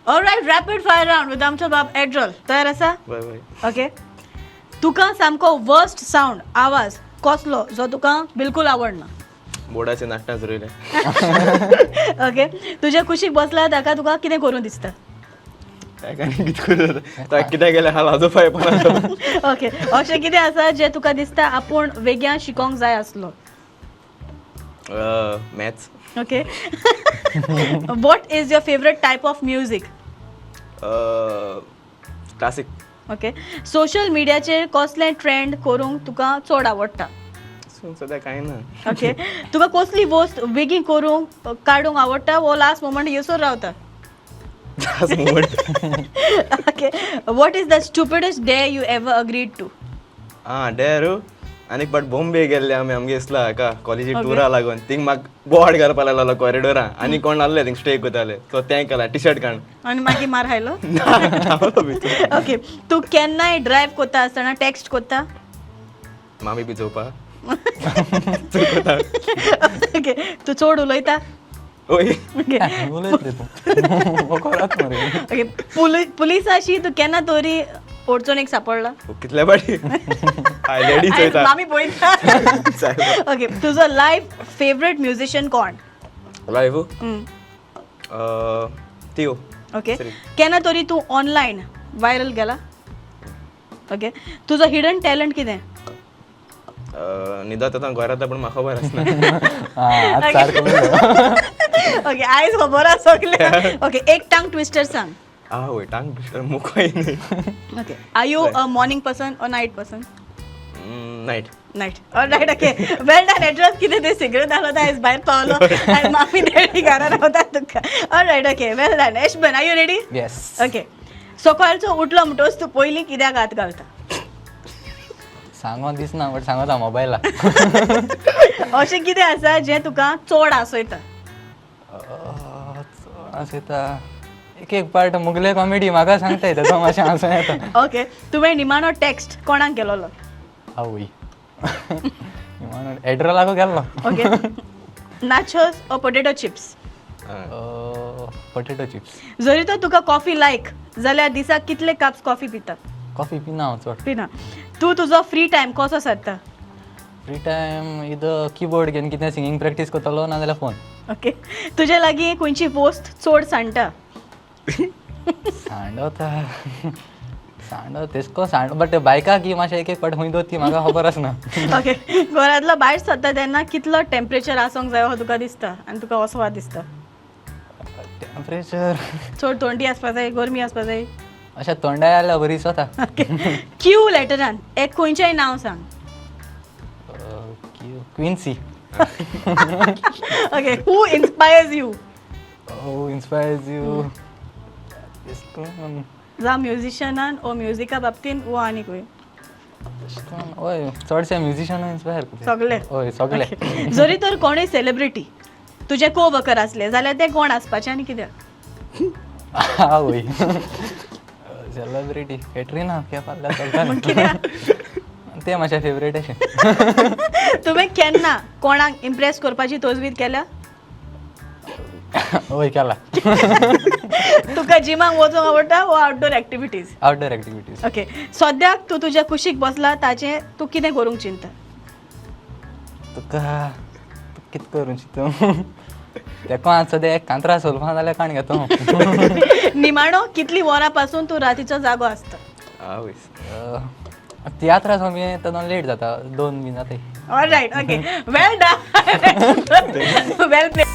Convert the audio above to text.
Alright, rapid fire round with आमचो बाब एड्रॉल. तयार आसा? बाय बाय. ओके, तुका सामको वर्स्ट सावंड, आवाज कसलो जो तुका बिलकुल आवडना? बोर्डाचे नाटकां सुरू. ओके, तुज्या कुशीक बसला ताका तुका कितें करूं दिसता? ताका आनी कितें करूं जाता? ताका कितें केलें हाल हाजो पांय पण. ओके, अशें कितें आसा जें तुका दिसता आपूण वेग्यान शिकोंक जाय आसलो? Maths. Okay, what is your favourite type of music? Classic. Okay, social मिडियाचेर कसलें ट्रेंड करूंक तुका चड आवडटा? सद्या कांय ना. ओके, तुका कसली वस्त बेगीन करूंक काडूंक आवडटा वो लास्ट मोमेंट येसर रावता? Last moment. Okay, what is the stupidest dare you ever agreed to? आं, डेर आनी एक पाट बॉम्बे गेल्ले आमी आमगे इसला हाका कॉलेजीक टुरा लागून. थिंग म्हाका बोर्ड घालपा लागलो कॉरिडोरा आनी कोण आहले थिंग स्टे करताले, सो तें केला टी शर्ट काण. आनी मागीर मार खायलो? धांवलो भितर. ओके, तूं केन्नाय ड्रायव्ह करता आसतना टॅक्स्ट करता? मामी बी चोवपा चुकता. ओके, तूं चड उलयता? ओय. ओके. उलयत रे तूं, हो खरोच मरे. ओके, पुलिसाशी तूं केन्ना तरी अडचणीक सापडला? कितले पाटी आयलेडी चोयता. मामी पळयता. ओके, तुजो लायफ फेवरेट म्युझिशियन कोण? लायव्ह थियो. ओके. Sorry. केन्ना तरी तूं ऑनलायन व्हायरल गेला? ओके, तुजो हिडन टॅलंट कितें? न्हिदत आतां घरांत पण म्हाका खबर आसना. आं, आज सारको उलयलो. ओके, आयज खबर आसा सगळें. ओके, एक टांग ट्विस्टर सांग. आ वय, टांग ट्विस्टर मुखोय न्ही. Okay, are you a morning person or night person? Night. Night. Right, okay, well done. Address कितें तें सिगरेट घालो, आयज भायर पावलो आनी मामी डॅडी घरा रावता तुका. Right, okay, well done. Eshban, are you ready? Yes. Okay, सकाळचो उठलो म्हणटोच तूं पयलीं कित्याक हात घालता? सांगो दिसना, बट सांगता मोबायला. अशें कितें आसा जें तुका चड हांसयता? हांसयता, एक एक पार्ट मुगले कॉमेडी म्हाका सांगता येता, तो मातशें हांसून येता. ओके, तुवें निमाणो टॅक्स्ट कोणाक केलोलो? आवय, एड्रोलाको गेल्लो. Okay, nachos or potato chips? Potato chips. जरी तर तुका कॉफी लायक जाल्यार दिसाक कितले कप्स कॉफी पिता? कॉफी पिना हांव चड. पिना. तूं तुजो फ्री टायम कसो सारता? फ्री टायम इदो किबोर्ड घेवन कितें सिंगींग प्रॅक्टीस करतलो, ना जाल्यार फोन. ओके, तुजे लागीं खंयची वस्त चड सांडटा? सांडवता, सांडव तेसको सांड, बट बायकाक ही मातशें एक एक पाट खंय दवर ती म्हाका खबर आसना. ओके, घरांतलो भायर सरता तेन्ना कितलो टेम्परेचर आसूंक जाय हो तुका दिसता आनी तुका असो दिसता? टेम्परेचर. चड थंडी आसपा जाय, गरमी आसपा जाय? अशें थंडाय जाल्यार बरी दिसता. ओके, क्यू लेटरान एक खंयचेंय नांव सांग. Quincy. Okay, who inspires you? Who inspires you? जावं म्युझिशनान ओ म्युजिका बाबतीन वो आनी खंय? हय, चडशे म्युजिशनां इन्स्पायर करता. सगळे? हय, सगळे. जरी तर कोणूय सेलिब्रिटी तुजें को वर्कर आसले जाल्यार ते कोण आसपाचें आनी कित्याक? आवय, सेलिब्रिटी कॅटरिना कैफ आहल्यार चलता. कित्याक? ते म्हाजे फेवरेट अशें. तुवें केन्ना कोणाक इम्प्रेस करपाची तजवीज केल्या? हय, केला. तुका जिमाक वचूंक आवडटा वो outdoor activities? Outdoor activities. Okay, सद्याक तूं तुज्या कुशीक बसला ताचें तूं कितें करूंक चिंता? तुका तूं कितें करूं चिंतू? तेका हांव सद्या एक कांतरा सोलपा जाल्यार काण घेता हांव. निमाणो कितली वरां पासून तूं रातीचो जागो आसता? आवयस. तियात्रां आमी तेन्ना लेट जाता, 2 बी जाता. All right, okay, well done, well played.